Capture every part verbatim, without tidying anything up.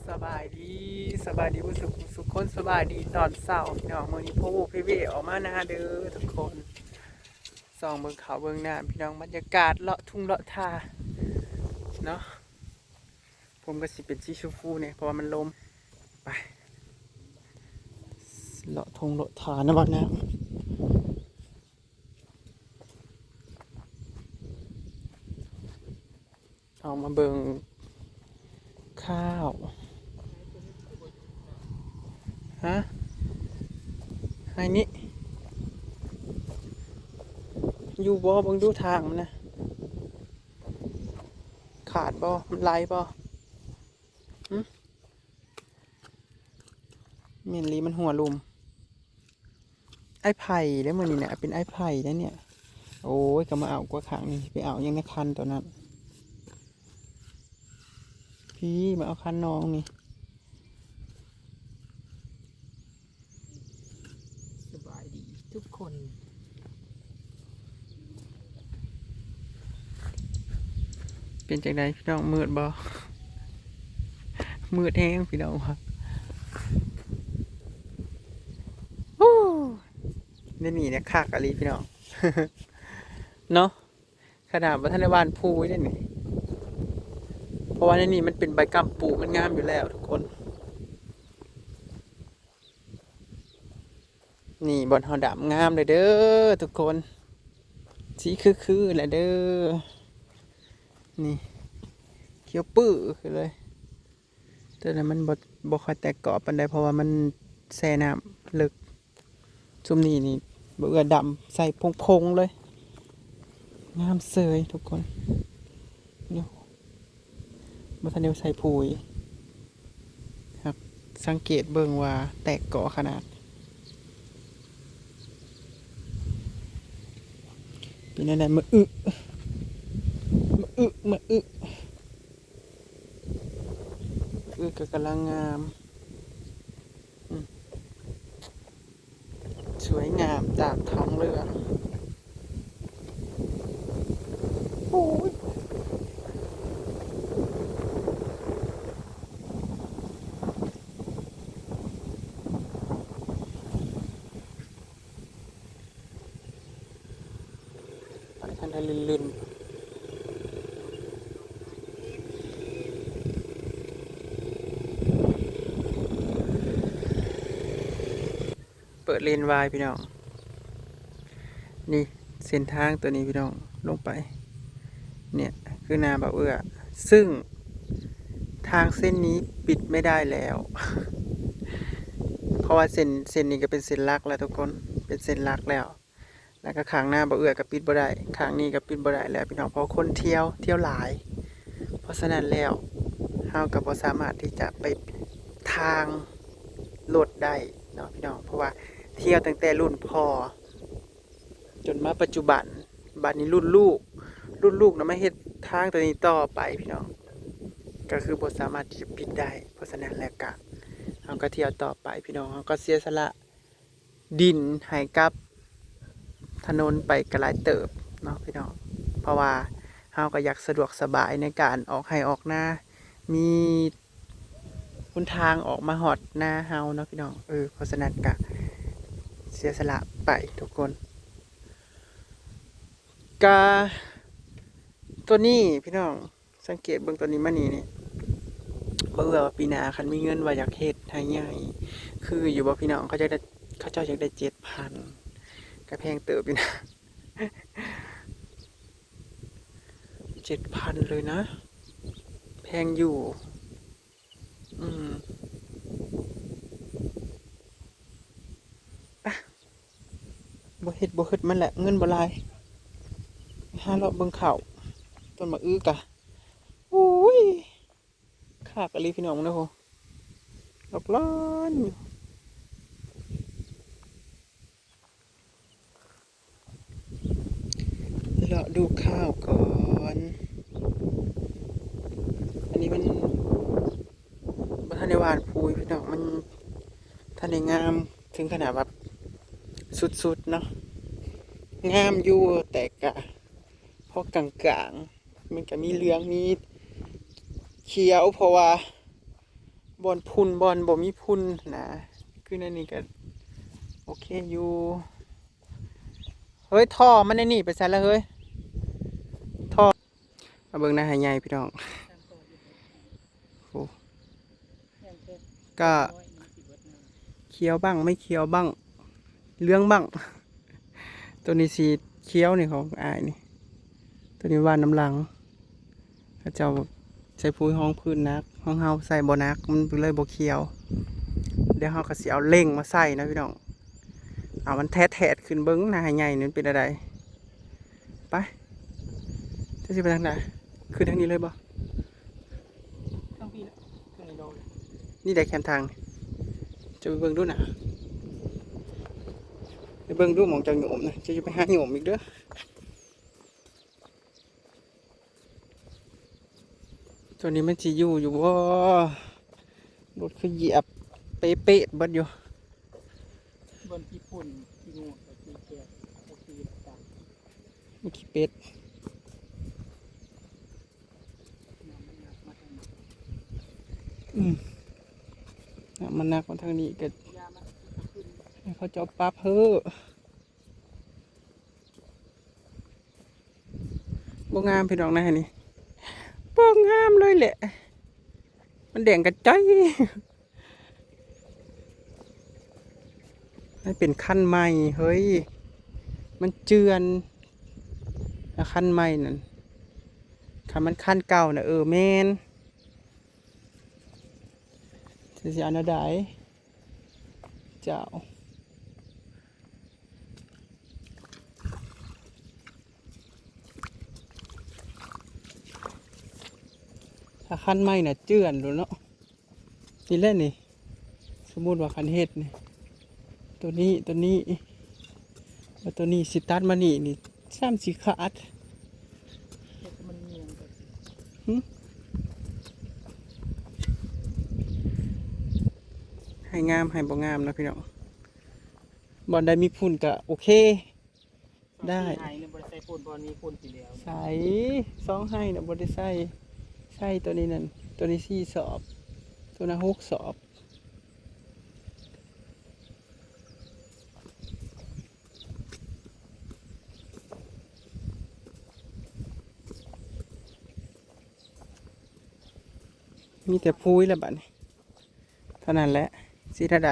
สบายดี สบายดีเบิดสุขสุขคน สบายดีตอนเช้าพี่น้อง มื้อนี้โพโวเพเวออกมานาเด้อทุกคน ส่องเบิ่งเขาเบิ่งนาพี่น้อง บรรยากาศเลาะทุ่งเลาะทาเนาะ ผมก็สิเป็นสีชมพูเนี่ย เพราะว่ามันลม ไป เลาะทุ่งเลาะทานะบัดนะ เอามาเบิ่งข้าว ฮะ ไอ้นี่ อยู่บ่ เบิ่งดูทางมันนะ ขาดบ่ มันไหลบ่ หึ แม่นอีหลีมันหัวลุ่ม อ้ายไผ่เด้อมื้อนี้เนี่ย เป็นอ้ายไผ่เด้อเนี่ย โอ้ย ก็มาเอากว่าข้างนี้ ไปเอาหยังในคันตัวนั้น พี่มาเอาคันน้องนี่ สบายดีทุกคน เป็นจังใดพี่น้อง มืดบ่ มืดแฮงพี่น้องวะ ฮู้ นี่นี่เนี่ยคักอีหลีพี่น้อง เนาะ ขนาดบ่ทันได้หว่านพูยเด้นี่ เพราะว่าในนี่มันเป็นใบกล้ำปู มันงามอยู่แล้วทุกคน นี่บ่อนเฮาดำงามเลยเด้อทุกคน สีคือๆแหละเด้อ นี่ เขียวปื้อคือเลย ตัวนั้นมันบ่ บ่ค่อยแตกกอปานใด เพราะว่ามันแช่น้ำลึก ซุมนี้นี่บ่เอื้อดำใส่พงๆเลย งามเสยทุกคน อยู่ บ่ทันได้ใส่ปุ๋ย ครับ สังเกตเบิ่งว่าแตกกอขนาด เป็นแนวใด มาอึ มาอึ มาอึ อึก็กำลังงาม อืม สวยงามตามท้องเรื่อง โอ้ย ไปทางใดลื่นๆ เปิดเลนวายพี่น้อง นี่เส้นทางตัวนี้พี่น้อง ลงไป เนี่ยคือนาบ่าวเอื้อ ซึ่งทางเส้นนี้ปิดไม่ได้แล้ว เพราะว่าเส้น เส้นนี้ก็เป็นเส้นหลักแล้วทุกคน เป็นเส้นหลักแล้ว แล้วก็ข้างนาบ่าวเอื้อก็ปิดบ่ได้ ข้างนี้ก็ปิดบ่ได้แล้วพี่น้อง เพราะคนเที่ยว เที่ยวหลาย เพราะฉะนั้นแล้ว เฮาก็บ่สามารถที่จะไปทางรถได้เนาะพี่น้อง เพราะว่าเที่ยวตั้งแต่รุ่นพ่อ จนมาปัจจุบัน บัดนี้รุ่นลูก รุ่นลูกนะมาเฮ็ดทางตัวนี้ต่อไปพี่น้อง ก็คือบ่สามารถที่จะปิดได้ เพราะฉะนั้นแล้วก็ เฮาก็เที่ยวต่อไปพี่น้อง เฮาก็เสียสละ ดินให้กับถนนไปก็หลายเติบเนาะพี่น้อง เพราะว่าเฮาก็อยากสะดวกสบายในการออกไร่ออกนา มีหนทางออกมาฮอดนาเฮาเนาะพี่น้อง เออ เพราะฉะนั้นก็เสียสละไปทุกคน กะ ตัวนี้พี่น้อง สังเกตเบิ่งตัวนี้มานี่นี่ บ่เอื้อว่าปีหน้าคันมีเงินว่าอยากเฮ็ดไร่ใหญ่ คืออยู่บ่พี่น้อง เขาจะได้ เขาเจ้าอยากได้เจ็ดพัน ก็แพงเติบอยู่นะ เจ็ดพันเลยนะ แพงอยู่ อืม อ่ะ บ่เฮ็ดบ่เฮ็ดมันแหละ เงินบ่หลาย หาเลาะเบิ่งข้าว ต้นมะอึกะ อุ้ย คักอีหลีพี่น้องเด้อโห ดอกลานอยู่ เลาะดูข้าวก่อน อันนี้มันบ่ทันได้หว่านปุ๋ยพี่น้อง มันทันได้งามถึงขนาดแบบสุดๆเนาะ งามอยู่ แต่กะพอกลางๆ มันก็มีเหลืองมีเขียว เพราะว่า บ บ่อนพุ่นบ่อนบ่มีพุ่นนะ คือในนี้ก็โอเคอยู่ เฮ้ย ท่อมันในนี่ไปใส่แล้วเฮ้ย ท่อ มาเบิ่งนาไฮใหญ่พี่น้อง โอ้ ก็เขียวบ้างไม่เขียวบ้าง เหลืองบ้าง ตัวนี้สีเขียวนี่ของอ้ายนี่ ตัวนี้หว่านน้ำหลัง เขาเจ้าใส่ปุ๋ยฮองพื้นหนัก ของเฮาใส่บ่หนัก มันเลยบ่เขียว เดี๋ยวเฮาก็สิเอาเล็งมาใส่นะพี่น้อง เอามันแทะๆขึ้นเบิ่งนาไฮใหญ่นี่มันเป็นอะไร ไป เจ้าสิไปทางใด ขึ้นทางนี้เลยบ่ ทางพี่ละ ทางนี้ลง นี่ได้แคมทาง จะไปเบิ่งดูนะ ไปเบิ่งดูหม่องเจ้าโยมนะ เจ้าจะไปหาโยมอีกเด้อ ตัวนี้มันสิอยู่อยู่บ่ รถคือเหยียบเป๊ะๆเบิดอยู่ บนขี้ฝุ่นขี้งูกับขี้แกะโอเคแล้วจ้ะ มีขี้เป็ด น้ำมันหนักมาทางนี้ อืม น้ำมันหนักมาทางนี้ก็ ยามันขึ้น ให้เขาเจ้าปรับเฮ้อ บ่งามพี่น้องนะนี่ บ่งามเลยแหละ มันแดงกระจ้อย มันเป็นคันใหม่เฮ้ย มันเจือน แล้วคันใหม่นั่น คันมันคันเก่าน่ะ เออ แม่น สิเอาแนวใด เจ้า ถ้าคันใหม่น่ะเจือนโลดเนาะ นี่แหละนี่ สมมุติว่าคันเฮ็ดนี่ ตัวนี้ ตัวนี้ แล้วตัวนี้สิตัดมานี่ นี่ ซ้ำสิขาด เฮ็ดให้มันเนียนไป หึ ให้งาม ให้บ่งามนะพี่น้อง บ่อนใดมีฝุ่นก็โอเค ได้ สี่ไฮเนี่ยบ่ได้ใส่ฝุ่น บ่อนมีฝุ่นทีเดียว ใส่ สองไฮน่ะบ่ได้ใส่ ใส่ตัวนี้นั่น ตัวนี้สี่สอบ ตัวนั้นหกสอบ มีแต่ปุ๋ยแล้วบัดนี้ เท่านั้นแหละ สิเท่าใด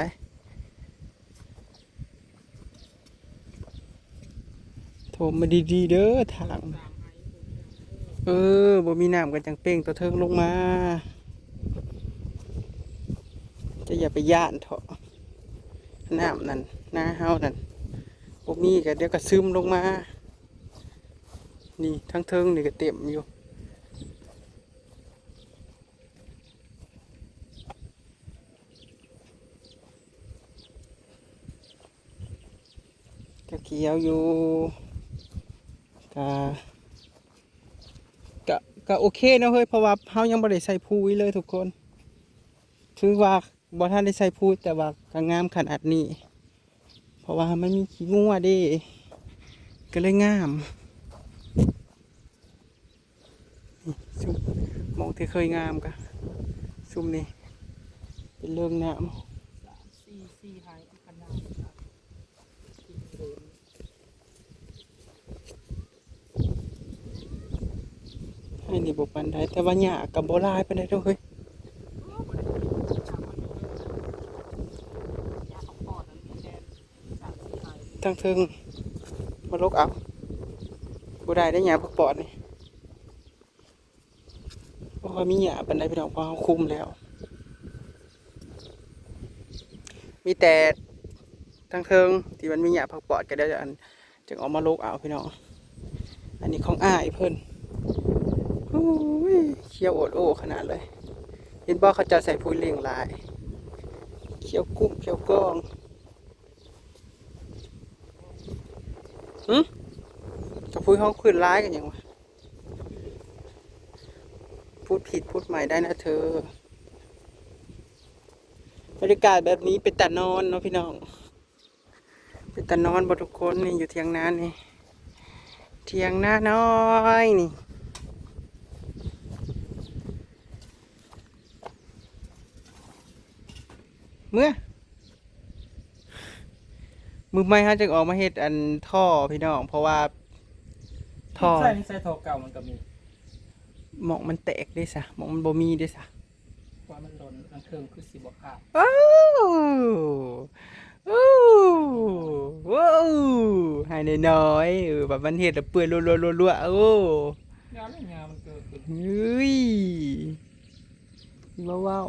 โถมมาดีๆเด้อทาง เออ บ่มีน้ำก็จังเป่งตัวเทิงลงมา จะอย่าไปย่านเถาะ น้ำนั่น นาเฮานั่น บ่มีก็เดี๋ยวก็ซึมลงมา นี่ ทั้งเทิงนี่ก็เต็มอยู่ ก็เขียวอยู่ ก็ ก็ ก็โอเคเนาะเฮ้ย เพราะว่าเฮายังบ่ได้ใส่ปุ๋ยเลยทุกคน ถือว่าบ่ทันได้ใส่ปุ๋ย แต่ว่าก็งามขนาดนี้ เพราะว่ามันมีขี้งัวเด้ ก็เลยงาม ซุม หม่องที่เคยงามกะ ซุมนี่ เป็นเริงน้ำ สาม สี่ สี่ไฮขนาด ไฮนี่บ่ปานใด แต่ว่าหญ้าก็บ่หลายปานใดเด้อเฮ้ย ทางเทิง มาลกเอา บ่ได้ได้หญ้าผักปอดนี่ บ่ค่อยมีหญ้าปานใดพี่น้อง เพราะเฮาคุมแล้ว มีแต่ทางเทิงที่มันมีหญ้าผักปอดก็เดี๋ยวอัน จึงเอามาลกเอาพี่น้อง อันนี้ของอ้ายเพิ่น โอ้ย เขียวโอดโอขนาดเลย เห็นบ่ เขาเจ้าใส่ปุ๋ยเร่งหลาย เขียวกุ้มเขียวกอง หึ กับปุ๋ยฮองพื้นหลายกันหยังวะ พูดผิดพูดใหม่ได้นะเธอ บรรยากาศแบบนี้เป็นตานอนเนาะพี่น้อง เป็นตานอนบ่ทุกคน นี่อยู่เถียงนานี่ เถียงนาน้อยนี่ เมื่อ มื้อใหม่เฮาจึงออกมาเฮ็ดอันท่อพี่น้อง เพราะว่าท่อ ใส่นี่ใส่ท่อเก่ามันก็มี หม่องมันแตกเด้ซะ หม่องมันบ่มีเด้ซะ ว่ามันหล่นอันเครื่องคือสิบ่ขาด โอ้โอ้โอ้ให้น้อยๆ เออ แบบมันเฮ็ดแล้วเปื่อยรัวๆๆๆ โอ้ งานไม่งานมันเกิดขึ้น เฮ้ย บ่เว้า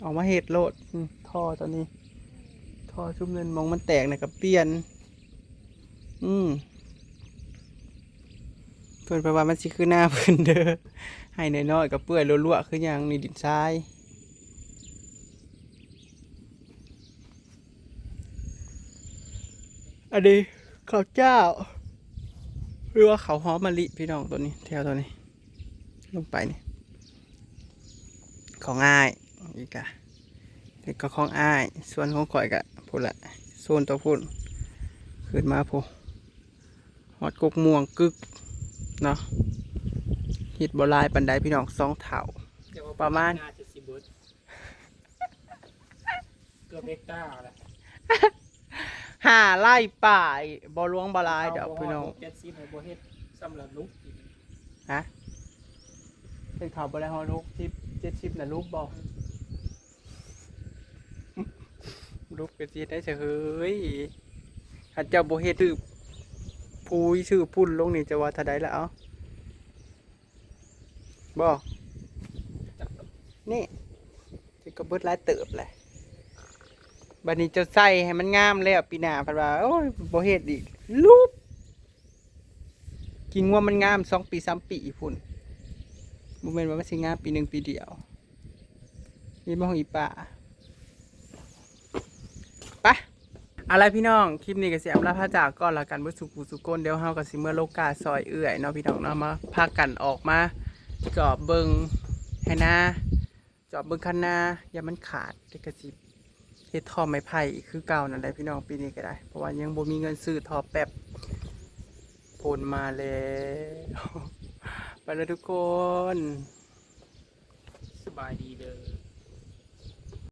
ออกมาเฮ็ดโลด อืม ท่อตัวนี้ ท่อชุมเนินหม่องมันแตกน่ะก็เปลี่ยน อืม เพิ่นไปว่ามันสิคือหน้าเพิ่นเด้อ ให้น้อยๆก็เปื่อยรัวๆ คือหยังนี่ดินทราย อันนี้ข้าวเจ้า หรือว่าข้าวหอมมะลิพี่น้องตัวนี้ แถวตัวนี้ ลงไปนี่ ของอ้าย อีกอะ นี่ก็ของอ้าย ส่วนของข่อยก็พุ้นละ โซนตัวพุ้น ขึ้นมาพุ้น ฮอดกกม่วงกึก เนาะ เฮ็ดบ่หลายปานใดพี่น้อง สองเท่า เดี๋ยว ประมาณ งานจะสิเบิดเกือบเฮกตาร์แล้ว ห้าไร่ป่าย บ่หลวงบ่หลายดอกพี่น้อง เจ็ดสิบให้บ่เฮ็ดสำหรับลูกอีก ฮะ เป็นเขาบ่ได้ฮอดหกสิบ เจ็ดสิบน่ะลูกบ่ ลูกก็สิได้เฉยเฮ้ย ถ้าเจ้าบ่เฮ็ดซื้อปุ๋ยซื้อพุ่นลงนี่จะว่าเท่าใดละเอา บ่ นี่ สิก็เบิดหลายเติบแหละ บัดนี้เจ้าใส่ให้มันงามแล้ว ปีหน้าเพิ่นว่า โอ้ย บ่เฮ็ดอีก ลุบ กินงัวมันงามสองปีสามปีพุ้น บ่แม่นว่ามันสิงามปีหนึ่งปีเดียว นี่บ่ของอีป้า ไป เอาล่ะพี่น้อง คลิปนี้ก็สิอำลาพระจากก่อนละกัน เบิดสุขุสุคน เดี๋ยวเฮาก็สิเมือโลกาซอยเอื้อยเนาะพี่น้องเนาะ มาพากันออกมา จอบเบิ่งไฮ่นา จอบเบิ่งคันนา อย่ามันขาด เดี๋ยวก็สิเฮ็ดท่อไม้ไผ่อีกคือเก่านั่นแหละพี่น้อง ปีนี้ก็ได้ เพราะว่ายังบ่มีเงินซื้อท่อแป๊บ ฝนมาแล้ว ไปแล้วทุกคน สบายดีเด้อ